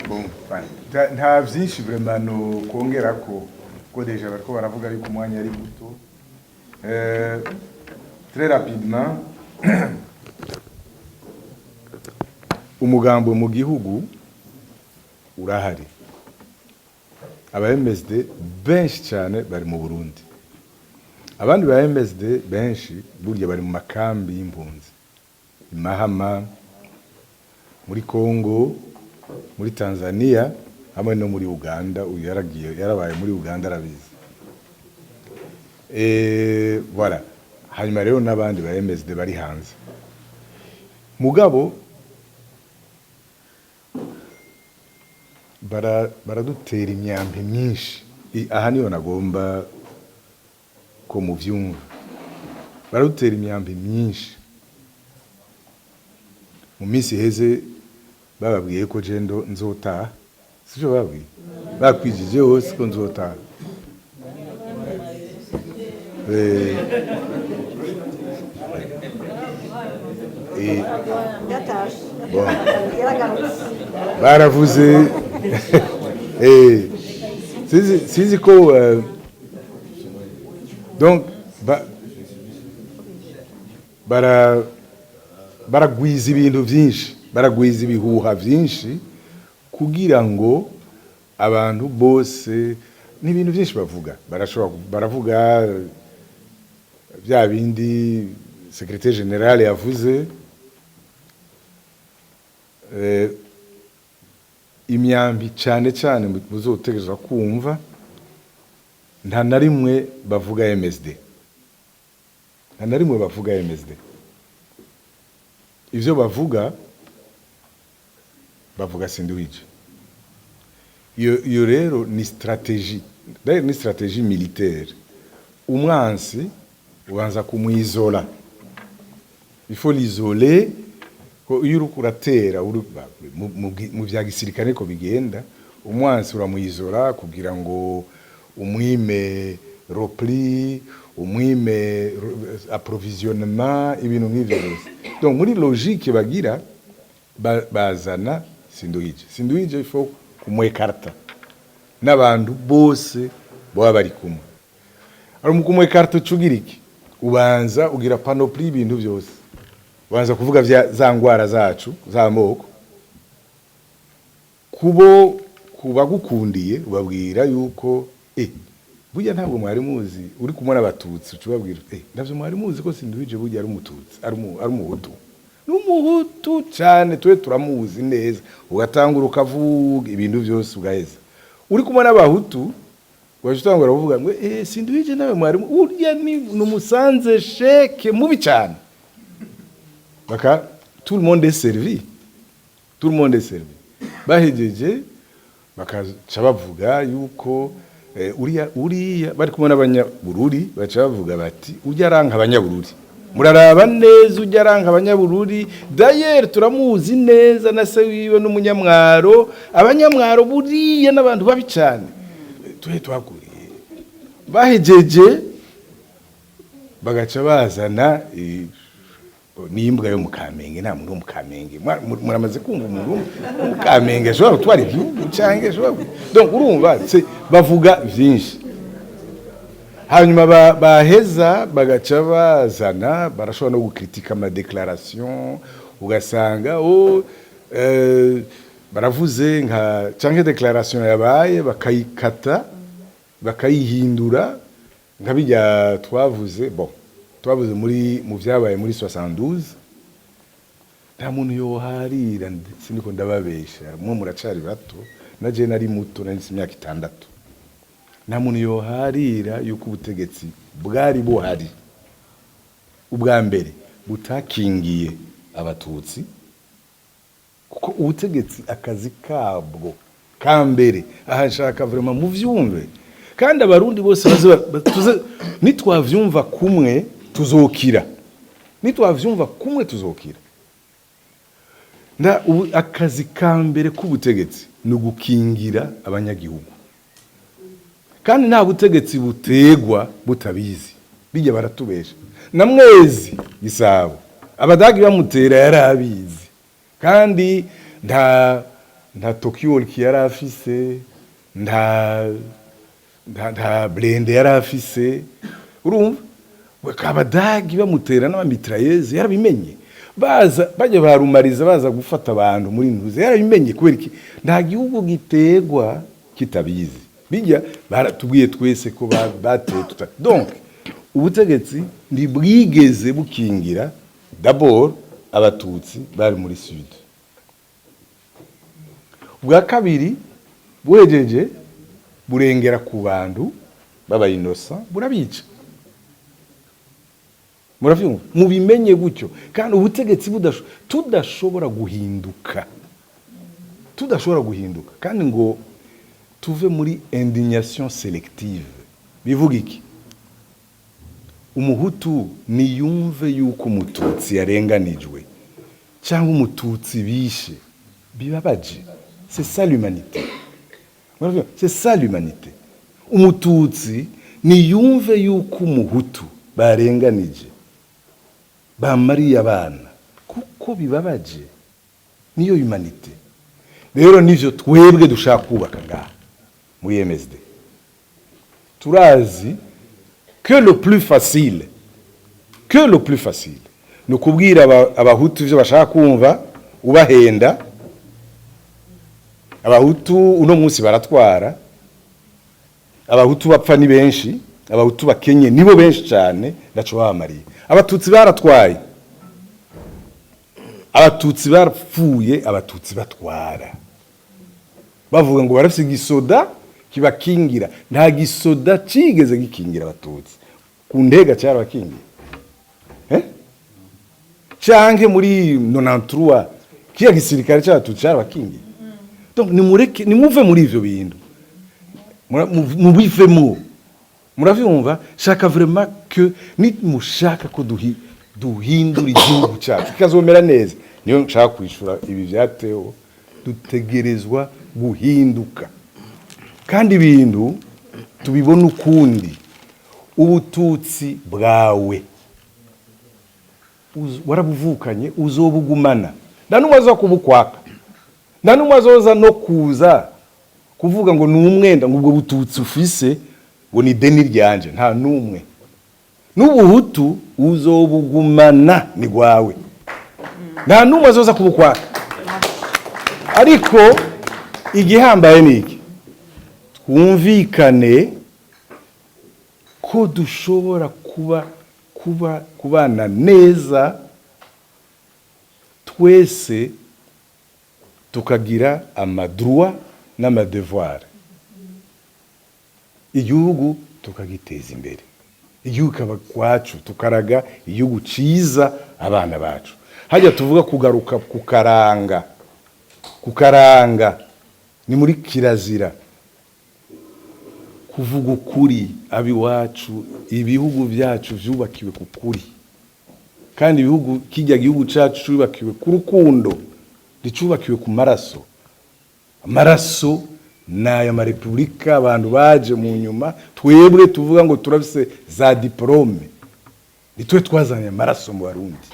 Bon, nta vyinshi vraiment no kongera ko déjà bariko baravuga yuko umwanya ari muto. Très rapidement, umugambo mu gihugu urahari. Aba MSD benshi cyane bari mu Burundi, abandi ba MSD benshi burya bari mu makambi y'impunzi i Mahama, muri Congo, muri Tanzania hamwe no muri Uganda. Uyu yaragiye, yarabaye muri Uganda, arabizi. Voilà. Hanyuma rero n'abandi ba MSD bari hanze, mugabo baradutera imyambi myinshi. Aha niyo nagomba ko muvyumva. Baradutera imyambi myinshi. Mu minsi iheze bababwiye ko je ndo nzotaha, sivyo? Bababwiye, bakwijije hose ko nzotaha. Yatashe. Bon. Yaragarutse. Baravuze, sinzi ko donc baragwiza ibintu byinshi, baragwiza ibihuha byinshi kugira ngo abantu bose, ni ibintu byinshi bavuga. Barashobora baravuga bya bindi secrétaire général yavuze. Imyambi cyane cyane muzotegerezwa kumva, nta na rimwe bavuga MSD, nta na rimwe bavuga MSD. Ivyo bavuga, bavuga Sinduhije. Iyo rero ni stratégie, d'ailleurs ni stratégie militaire. Umwansi ubanza kumwizola, il faut l'isoler, ko iyo uriko uratera mu vya gisirikare ko bigenda, umwansi uramwizora kugira ngo umwime repli, umwime approvisionnement, ibintu nk'ivyo byose. Donc muri logique bagira, bazana Sinduhije. Sinduhije il faut kumwekarta n'abantu bose baba bari kumwe. Ari mu kumwekarta ucugira iki? Ubanza ugira panoplie y'ibintu byose, ubanza kuvuga vya za ngwara zacu z'amoko. Kubo kubagukundiye ubabwira yuko burya ntabwo mwari muzi uri kumwe n'abatutsi, uca ubabwira: "Navyo mwari muzi ko Sinduhije burya ari umututsi, ari umuhutu, n'umuhutu cyane, twe turamuzi neza." Ugatangura ukavuga ibintu byose, ugaheza. Uri kumwe n'abahutu waje utangura kuvuga ngo Sinduhije nawe mwari urya ni numusanze sheke mubi cyane. Baka tout le monde est servi, tout le monde est servi. Bahejeje bakaca bavuga yuko uriya bari kumwe n'abanyabururi, baca bavuga bati: "Ujya aranka abanyabururi, muraraba neza, ujya aranka abanyabururi. D'ailleurs turamuzi neza, na se wiwe n'umunyamwaro. Abanyamwaro buriya n'abantu babi cyane, tuhe twakuriye." Bahejeje bagaca bazana n'imbwa yo mu Kamenge. Nta muntu wo mu Kamenge, muramaze kumva umuntu wo mu Kamenge ashobora gutwara igihugu cyangwa ashobora donc urumva bavuga byinshi. Hanyuma baheza bagaca bazana, barashobora no gukritika ama déclaration, ugasanga oh, baravuze nka canke déclaration yabaye bakayikata, bakayihindura, nka bijya twavuze. Bon, twavuze muri mu vyabaye muri 72, nta muntu yoharira, ndetse niko ndababesha, mwe muracari bato, na je nari muto, nari mfise imyaka 6. Nta muntu yoharira yuko ubutegetsi bwari buhari ubwa mbere butakingiye abatutsi, kuko ubutegetsi akazi kabwo ka mbere, aha nshaka vraiment muvyumve, kandi abarundi bose baze nitwavyumva kumwe tuzokira, nitwavyumva kumwe tuzokira. Nda ubu akazi ka mbere k'ubutegetsi ni ugukingira abanyagihugu, kandi nta butegetsi butegwa butabizi. Bijya baratubesha. Na Mwezi Gisabo abadagi bamutera yari abizi, kandi nta Nta talkie-walkie yari afise, nta blindé yari afise. Urumva abadagi bamutera n'ama mitrailleuses, yarabimenye. Baza bajya barumariza, baza gufata abantu muri ntuze, yarabimenye. Kubera iki? Nta gihugu gitegwa kitabizi. Bijya baratubwiye twese ko bateye tuta. Donc ubutegetsi ntibwigeze bukingira d'abord Abatutsi bari muri Sud. Ubwa kabiri, buhejeje burengera ku bantu b'abayinosa, burabica. Muravyumva? Mubimenye gutyo. Kandi ubutegetsi tudashobora guhinduka, tudashobora guhinduka kandi ngo tuve muri indignation sélective. Bivuga iki? Umuhutu niyumve yuko Umututsi yarenganijwe cyangwa Umututsi bishe, bibabaje. C'est ça l'humanité. Muravyumva? C'est ça l'humanité. Umututsi niyumve yuko Umuhutu barenganije, bamariye abana, kuko bibabaje. Niyo humanité. Rero nivyo twebwe dushaka kubaka ngaha muri MSD. Turazi que le plus facile, que le plus facile ni ukubwira Abahutu ivyo bashaka kumva, ubahenda. Abahutu uno munsi baratwara, Abahutu bapfa ni benshi, Abahutu bakenye nibo benshi cyane, ndaco babamariye. Abatutsi baratwaye, Abatutsi barapfuye, Abatutsi batwara, bavuga ngo barafise igisoda kibakingira. Nta gisoda cigeze gikingira Abatutsi. Ku Ntega cyarabakingiye, eh? Canke muri 93 kiya gisirikare cy'Abatutsi cyarabakingiye? Donc nimureke, nimuve muri ivyo bintu. Mubivemo. Muravyumva? Shaka vraiment que nimushaka ko duhindura igihugu cyacu kikazomera neza, niyo nshaka kwishura ibi vyateho, dutegerezwa guhinduka kandi ibintu tubibona ukundi. Ubututsi bwawe warabuvukanye, uzobugumana. Nta n'umwe aza kubukwaka, nta n'umwe azoza no kuza kuvuga ngo ni umwenda, ngo ubwo bututsi ufise ngo ni ideni ryanje. Nta n'umwe. N'ubuhutu uzobugumana, ni rwawe, nta n'umwe azoza kubukwaka. Ariko igihambaye ni iki? Twumvikane ko dushobora kuba kubana neza twese, tukagira ama droits n'ama devoirs, igihugu tukagiteza imbere, igihugu kaba kwacu, tukaraga igihugu ciza abana bacu. Hajya tuvuga kugaruka kukaranga, kukaranga ni muri kirazira kuvuga ukuri. Abiwacu, ibihugu byacu vyubakiwe ku kuri, kandi ibihugu, kijya gihugu cacu cubakiwe ku rukundo, nticubakiwe ku maraso. Amaraso ni aya marepubulika abantu baje mu nyuma. Twebwe tuvuga ngo turafise za diplômes, nitwe twazanye amaraso mu Barundi.